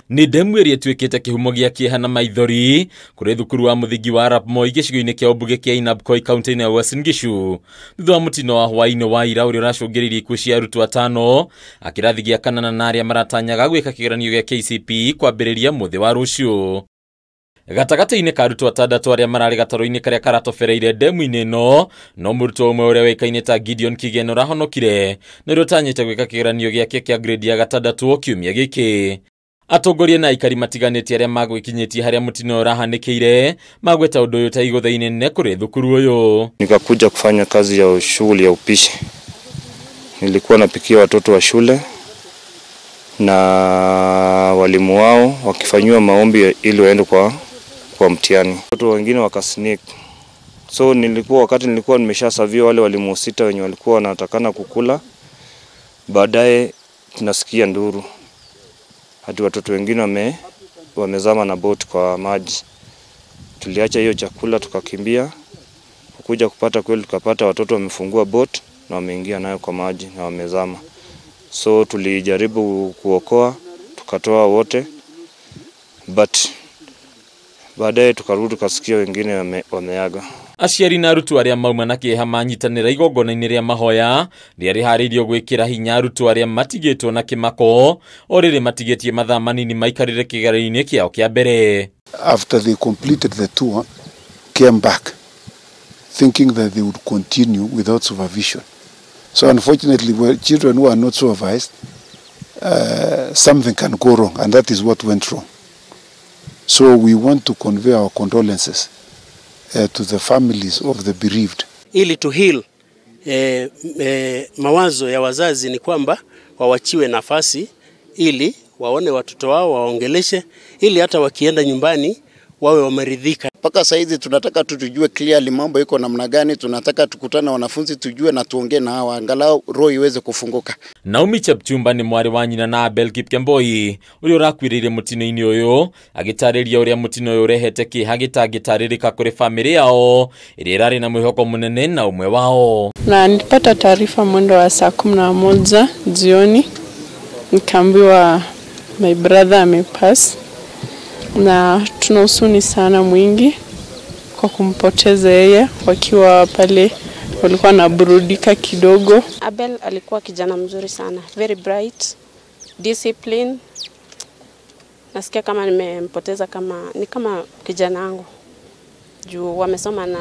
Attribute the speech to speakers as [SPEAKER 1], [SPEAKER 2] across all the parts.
[SPEAKER 1] Nĩ ndemu ĩrĩa ĩtuĩkĩte kĩhumo gĩa kĩeha na maithori kũrĩ thukuru wa mũthingi wa Arap Moi gĩcigo-inĩ kĩa ũmbunge kĩa Ainabkoi kaunti-inĩ ya Uasin Gishu thutha wa mũtino wa hwaĩ-inĩ wa ira ũrĩa ũracũngĩrĩirie ikuũ cia arutwo atano a kĩrathi gĩa kanana na arĩa maratanyaga gwĩka kĩgeranio gĩa KCPE kwambĩrĩria mũthĩ wa rũciũ. Gatagatĩ-inĩ ka arutwo atandatũ arĩa mararĩ gatarũ-inĩ karĩa karatobereire ndemu-inĩ ĩno no mũrutwo ũmwe ũrĩa ũĩkaine ta Gideon Kigen ũrahonokire na ũrĩa ũtanyĩte gwĩka kĩgeranio gĩake kĩa grade ya gatandatũ kiumia gĩkĩ. Atongoria na aikari matiganĩte arĩa magwĩkinyĩtie harĩa mũtino ũrahanĩkĩire magweta ũndũ ũyũ ta igũtha inene kũrĩ thukuru ũyũ.
[SPEAKER 2] Nikakuja kufanya kazi ya shughuli ya upishi. Nilikuwa napikia watoto wa shule na walimu wao wakifanyiwa maombi ili waende kwa mtihani. Watoto wengine wakasneak. So nilikuwa wakati nilikuwa nimeshasavia wale walimu sita wenye walikuwa wanatakana kukula, baadaye tunasikia nduru. Hadi watoto wengine wamezama na boat kwa maji. Tuliacha hiyo chakula tukakimbia. Kuja kupata kweli tukapata watoto wamefungua boat na wameingia nayo kwa maji na wamezama. So tulijaribu kuokoa, tukatoa wote, but baadaye tukarudi tukasikia wengine wameaga.
[SPEAKER 1] Aciari na arutwo arĩa mauma na kĩeha manyitanĩra igongona-inĩ rĩa mahoya rĩrĩa rĩharĩirio gwĩkĩra hinya arutwo arĩa matigĩtwo na kĩmako o rĩrĩ matigĩtie mathaa manini maikarĩre kĩgeranio-inĩ kĩao kĩa mbere.
[SPEAKER 3] After they completed the tour, came back thinking that they would continue without supervision. So unfortunately, when children who are not supervised, something can go wrong, and that is what went wrong. So we want to convey our condolences to the families of the bereaved.
[SPEAKER 4] Ili to heal mawazo ya wazazi ni kwamba wawachiwe nafasi ili waone watoto wao, waongeleshe, ili hata wakienda nyumbani wawe wameridhika.
[SPEAKER 5] Paka saizi tunataka tujue clearly mambo iko namna gani, tunataka tukutane wanafunzi tujue na tuongee na hawa angalau roho iweze kufunguka.
[SPEAKER 1] Naomi Chepchumba ni mwari wa nyina na Abel Kipkemboi ũrĩa ũrakuĩrĩire mũtino-inĩ ũyũ agĩtarĩria ũrĩa mũtino ũyũ ũrehete kĩeha gĩtangĩtarĩrĩka kũrĩ famĩlĩ yao ĩrĩa ĩrarĩ na mwĩhoko mũnene na ũmwe wao.
[SPEAKER 6] Na nilipata taarifa mwendo wa saa 11 jioni, nikaambiwa my brother amepass, na tuna huzuni sana mwingi kwa kumpoteza yeye. Wakiwa pale walikuwa wanaburudika kidogo.
[SPEAKER 7] Abel alikuwa kijana mzuri sana, very bright, discipline. Nasikia kama nimempoteza, kama ni kama kijana wangu. Juu wamesoma na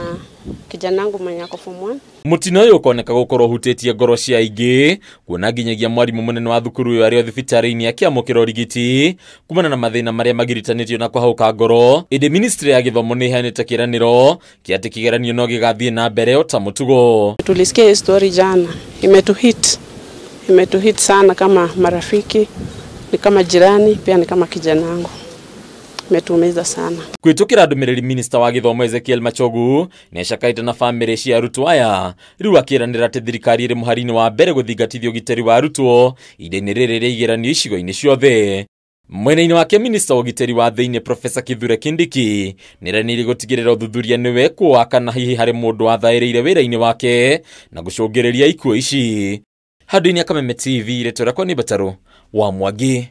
[SPEAKER 7] kijana wangu mwenye ako form 1.
[SPEAKER 1] Mũtino ũyũ ũkoneka gũkorwo ũhutĩtie ngoro cia aingĩ kuona nginyagia mwarimũ mũnene wa thukuru ũyũ arĩ o thibitarĩ-inĩ akĩamũkĩra ũrigiti kumana na mathĩna marĩa magiritanĩtio na kũhauka ngoro. Ĩndĩ ministry ya gĩthomo nĩ ĩheanĩte kĩĩranĩro kĩa atĩ kĩgeranio no gĩgathiĩ na mbere o ta mũtugo.
[SPEAKER 7] Tulisikia hii story jana, imetuhit sana kama marafiki, ni kama jirani, pia ni kama kijana wangu. Imetuumiza sana.
[SPEAKER 1] Kwĩtũkĩra ndũmĩrĩri minister wa gĩthomo Ezekiel Machogu nĩacakaĩte na famĩlĩ cia arutwo aya rĩu akĩranĩra atĩ thirikari ĩrĩ mũhari-inĩ wa mbere gũthingatithia ũgitĩri wa arutwo ihinda-inĩ rĩrĩ rĩa igeranio icigo-inĩ ciothe. Mwena-inĩ wake minister wa ũgitĩri wa thĩinĩ Professor Kithure Kindiki nĩeranĩire gũtigĩrĩra ũthuthuria nĩwekwo kana hihi harĩ mũndũ wathaĩrĩire wĩra-inĩ wake na gũcũngĩrĩria ikuũ ici. Handũ-inĩ ya Kameme TV, rĩtwa rĩakwa nĩ Batarũ wa Mwangi.